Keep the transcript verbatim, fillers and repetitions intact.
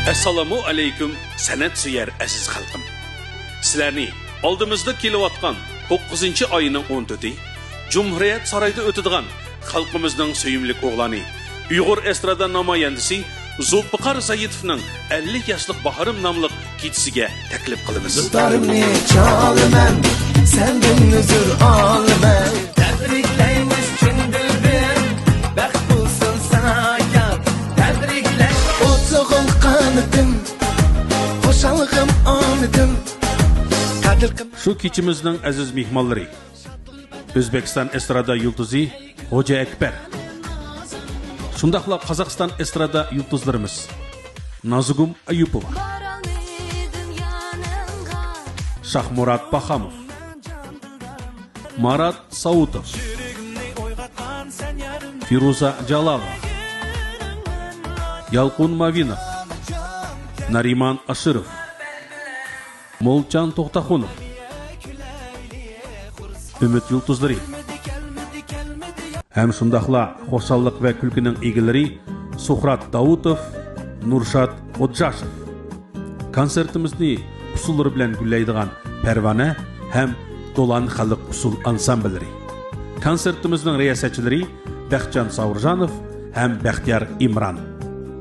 ئەسسالامۇ ئەلەيكۇم، سەنئەت سۆيەر ئەزىز خەلقىم. سىلەرنى ئالدىمىزدا كېلىۋاتقان توققۇزىنچى ئاينىڭ ئون تۆتى جۇمھۇرىيەت سارايدا ئۆتىدىغان خەلقىمىزنىڭ سۆيۈملۈك ئوغلانى، ئۇيغۇر ئېسترادا نامايەندىسى زۇلپىقار سەيىتوۋنىڭ ئەللىك ياشلىق باھارىم ناملىق كېچىسىگە تەكلىپ قىلىمىز. دۇتارنى چالىمەن، سەندىن ئۆزۈر ئالىمەن. تەبرىكلەيمىز چىن دىلدىن، بەخت بولسۇن ساڭا يار. تەبرىكلەش ئوتلۇغۇڭ قانىتىم، خۇشاللىقىم ئامىتىم. قەدىر قىم- شۇ كېچىمىزنىڭ ئەزىز مېھمانلىرى، ئۆزبېكىستان ئېسترادا يۇلتۇزى خوجا ئەكبەر، شۇنداقلا قازاقىستان ئېسترادا يۇلتۇزلىرىمىز نازۇگۇم ئەييۇپوۋا، شاھمۇرات باخاموف، مارات ساۋۇتوف، فىرۇزا جالالوۋا، يالقۇن ماۋىنوف، نارىمان ئاشىروف، مولچان توختاخۇنوف، ئۈمىد يۇلتۇزلىرى ھەم شۇنداقلا خۇشاللىق ۋە كۈلكىنىڭ ئىگىلىرى سۇھرات داۋۇتوف، نۇرشات خوجاشوف. كونسېرتىمىزنى ئۇسسۇللىرى بىلەن گۈللەيدىغان پەرۋانە ھەم دولان خەلق ئۇسسۇل ئانسامبىللىرى. كونسېرتىمىزنىڭ رىياسەتچىلىرى بەختجان ساۋۇرجانوف ھەم بەختىيار ئىمران.